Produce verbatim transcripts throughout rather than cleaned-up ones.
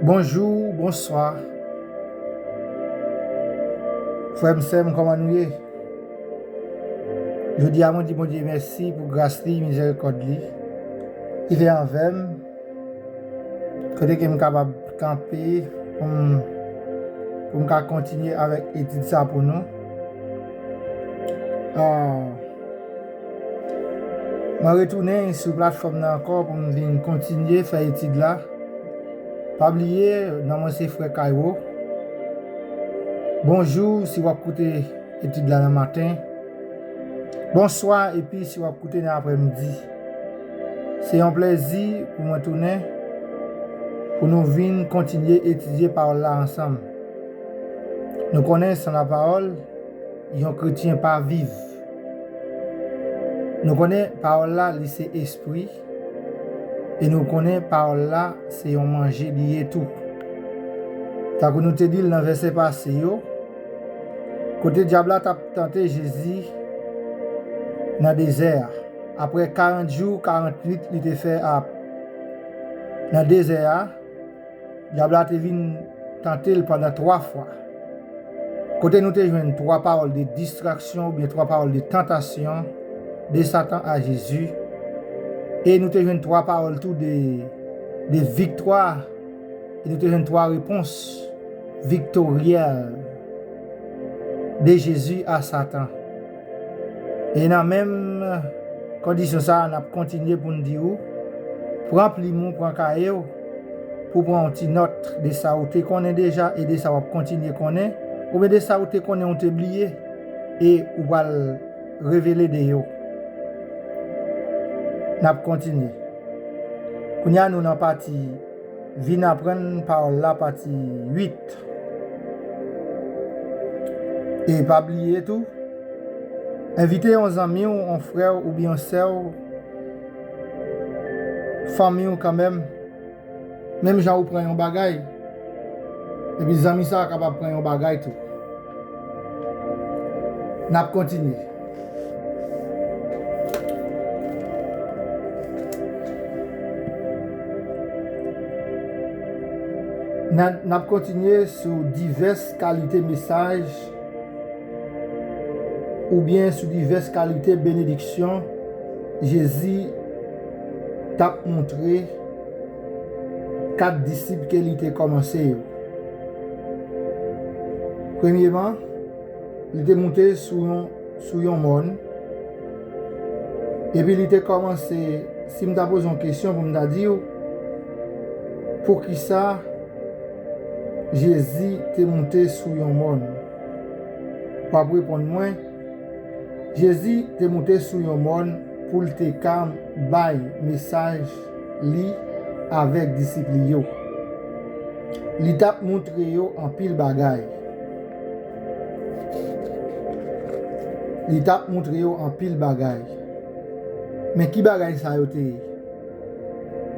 Bonjou, bonswa. Frè m, sè m, kòman nou ye? Jodi a, mwen di Bondye mèsi pou gras li, mizèrikòd li. Li fè avè m, kote ke m kapab kanpe pou m, pou m ka kontinye avèk etid sa pou nou. Ah, Mwen retounen sou platfòm nan ankò pou m vin kontinye fè etid la. Pa bliye, non mwen se Frè Kaywo. Bonjou si w ap koute etid la nan maten. Bonswa epi si w ap koute nan aprèmidi. Se yon plèzi pou mwen tounen, pou nou vin kontinye etidye pawòl la ansanm. Nou konnen san lapawòl, yon kretyen pa viv. Nou konnen pawòl la, li se espri, e nou konnen pawòl la, se yon manje li ye tou. Tankou nou te di l nan vèsè pase yo, kote dyab la t ap tante Jezi nan dezè a. Apre karant jou, karant nuit, li te fè a nan dezè a, dyab la te vin tante l pandan twa fwa. Kote nou te jwenn twa pawòl de distraksyon oubyen twa pawòl de tantasyon de Satan a Jezi. E nou te jwenn twa pawòl tou de, de viktwa. E nou te jwenn twa repons viktoryèl de Jezi a Satan. E nan menm kondisyon sa a, n ap kontinye pou n di w, pran plim ou, pran kaye w, pou w pran yon ti nòt de sa ou te konnen deja e de sa w ap kontinye konnen, oubyen de sa ou te konnen ou te bliye e ou pral revele de yo. N ap kontinye. Kounye a, nou nan pati Vin aprann pawòl la, pati uit. E pa bliye tou, envite yon zanmi w, yon frè w oubyen yon sè w, fanmi w kanmenm, menm jan ou pran yon bagay, epi zanmi sa a kapab pran yon bagay tou. N ap kontinye. N a, n ap kontinye sou divès kalite mesaj oubyen sou divès kalite benediksyon Jezi t ap montre kat disip ke li te kòmanse yo. Premyeman, li te moute sou yon, sou yon mòn, epi li te kòmanse, si m ta poze yon kesyon pou m ta di w, poukisa Jezi te moute sou yon mòn? W ap reponn mwen, Jezi te moute sou yon mòn pou l te ka bay mesaj li avèk disip li yo. Li t ap montre yo anpil bagay. Li t ap montre yo anpil bagay. Men ki bagay sa yo te ye?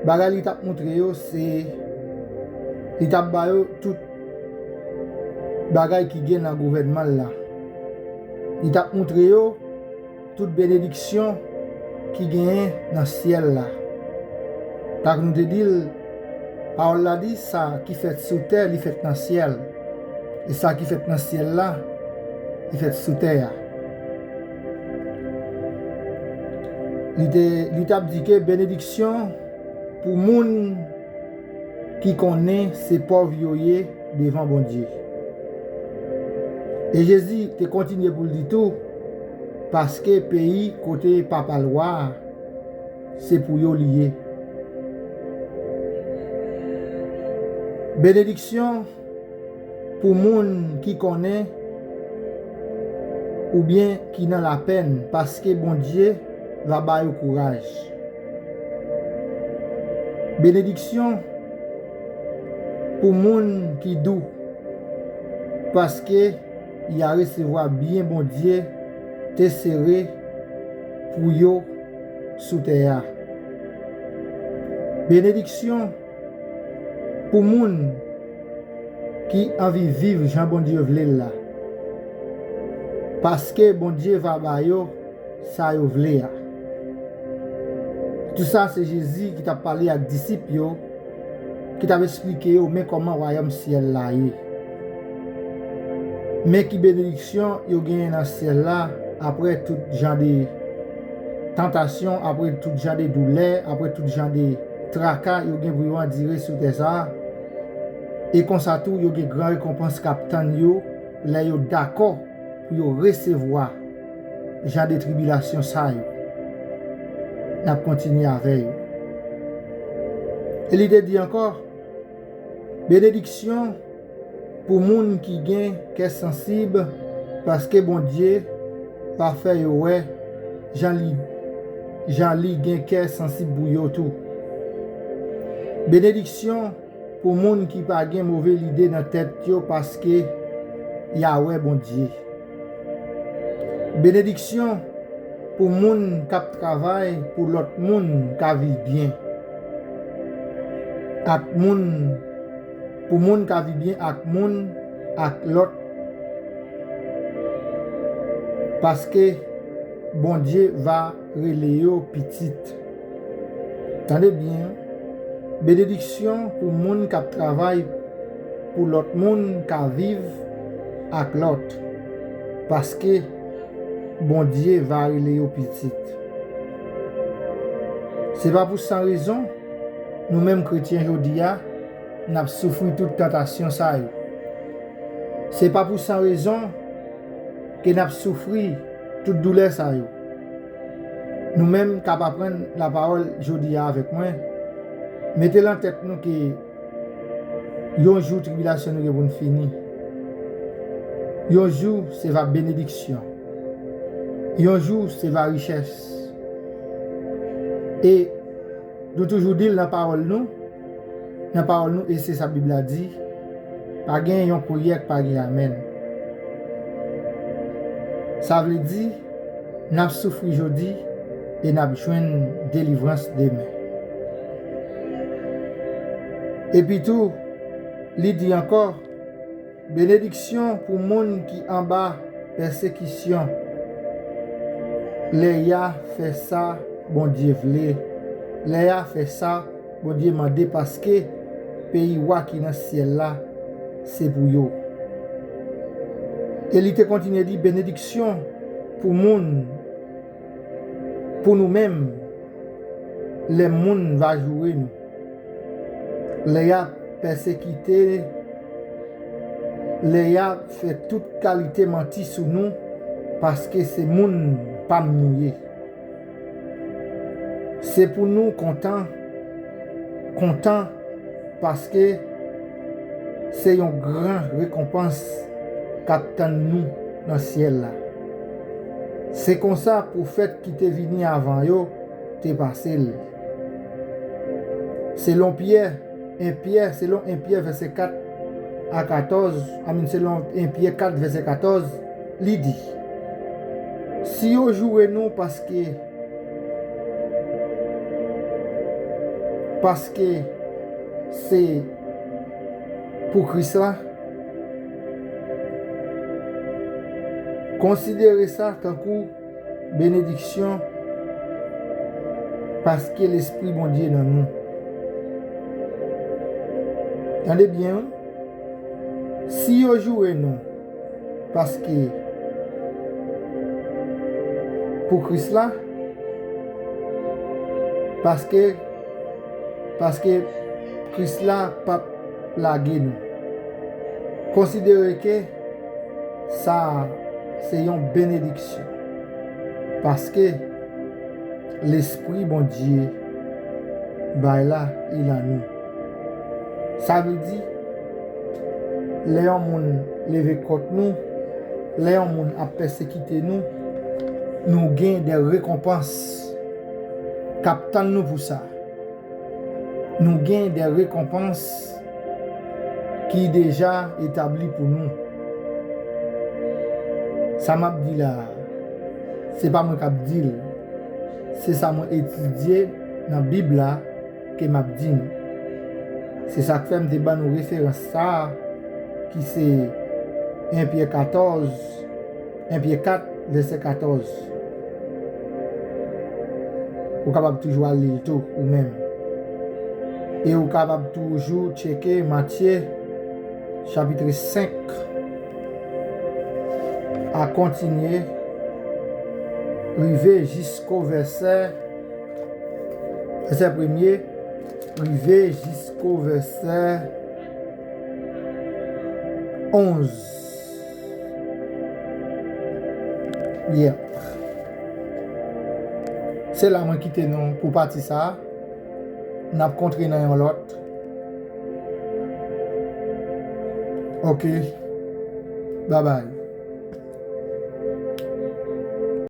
Bagay li t ap montre yo, se, li t ap ba yo tout bagay ki gen nan gouvènman l la. Li t ap montre yo tout benediksyon ki genyen nan syèl la. Tankou nou te di l, pawòl la di, sa ki fèt sou tè, li fèt nan syèl. E sa ki fèt nan syèl la, li fèt sou tè a. Li te, li t ap di ke benediksyon pou moun ki konnen se pòv yo ye devan Bondye. E Jezi te kontinye pou l di tou, paske peyi kote papa l wa a, se pou yo li ye. Benediksyon pou moun ki konnen oubyen ki nan lapèn, paske Bondye va ba yo kouraj. Benediksyon pou moun ki dou, paske y a resevwa byen Bondye te sere pou yo sou tè a. Benediksyon pou moun ki anvi viv jan Bondye vle l la, paske Bondye va ba yo sa yo vle a. Tou sa se Jezi ki t ap pale ak disip yo ki t ap esplike yo men kòman wayòm syèl la ye. Men ki benediksyon yo genyen nan syèl la apre tout jan de tantasyon, apre tout jan de doulè, apre tout jan de traka yo gen pou yo andire sou tè sa a. E konsa tou, yo gen gran rekonpans k ap tann yo lè yo dakò pou yo resevwa jan de tribilasyon sa yo. N ap kontinye avè yo. E li te di ankò, benediksyon pou moun ki gen kè sansib, paske Bondye va fè yo wè jan li, jan li gen kè sansib pou yo tou. Benediksyon pou moun ki pa gen move lide nan tèt yo, paske y a wè Bondye. Benediksyon pou moun k ap travay pou lòt moun ka viv byen. Ak moun, pou moun ka viv byen ak moun, ak lòt, paske Bondye va rele yo pitit. Tande byen, benediksyon pou moun k ap travay pou lòt moun ka viv ak lòt, paske Bondye va rele yo pitit. Se pa pou san rezon, nou menm kretyen jodi a, n ap soufri tout tantasyon sa yo. Se pa pou san rezon ke n ap soufri tout doulè sa yo. Nou menm k ap aprann lapawòl jodi a avèk mwen, mete nan tèt nou ke yon jou tribilasyon nou gen pou n fini. Yon jou se va benediksyon. Yon jou se va richès. E nou toujou di l nan pawòl nou, nan pawòl nou, e se sa Bib la di, pa gen yon priyè k pa gen amèn. Sa vle di, n ap soufri jodi e n ap jwenn delivrans demen. Epi tou, li di ankò, benediksyon pou moun ki anba pèsekisyon, lè y a fè sa Bondye vle, lè y a fè sa Bondye mande, paske peyi wa ki nan syèl la, se pou yo. E li te kontinye di, benediksyon pou moun, pou nou menm, lè moun va joure nou, lè y ap pèsekite, lè y ap fè tout kalite manti sou nou, paske se moun pa m nou ye. Se pou nou kontan, kontan, paske se yon gran rekonpans k ap tann nou nan syèl la. Se konsa pwofèt ki te vini avan yo te pase l. Selon Pyè, en Pyè, selon en Pyè vèsè kat a katòz, I mean, selon en Pyè kat vèsè katòz, li di, si yo joure nou paske, paske se pou Kris la, konsidere sa tankou benediksyon, paske Lespri Bondye nan nou. Tande byen, wi. Si yo joure nou, paske pou Kris la, paske, paske Kris la p ap lage nou. Konsidere ke sa a se yon benediksyon, paske Lespri Bondye bay la, li nan nou. Sa vle di, lè yon moun leve kont nou, lè yon moun ap pèsekite nou, nou gen de rekonpans k ap tann nou pou sa. Nou gen de rekonpans ki deja etabli pou nou. Sa m ap di la a, se pa mwen k ap di l. Se sa mwen etidye nan Bib la ke m ap di nou. Se sa k fè m te ban nou referans sa a, ki se en Pyè katòz, en Pyè kat, vèsè katòz. Ou kapab toujou al li l tou, ou menm. E ou kapab toujou tcheke Matye, chapit senk, a kontinye, rive jisko vèsè, vèsè premye, rive jisko vèsè onz. Yep. Se la mwen kite nou pou pati sa a. N ap kontre nan yon lòt. Ok. Babay.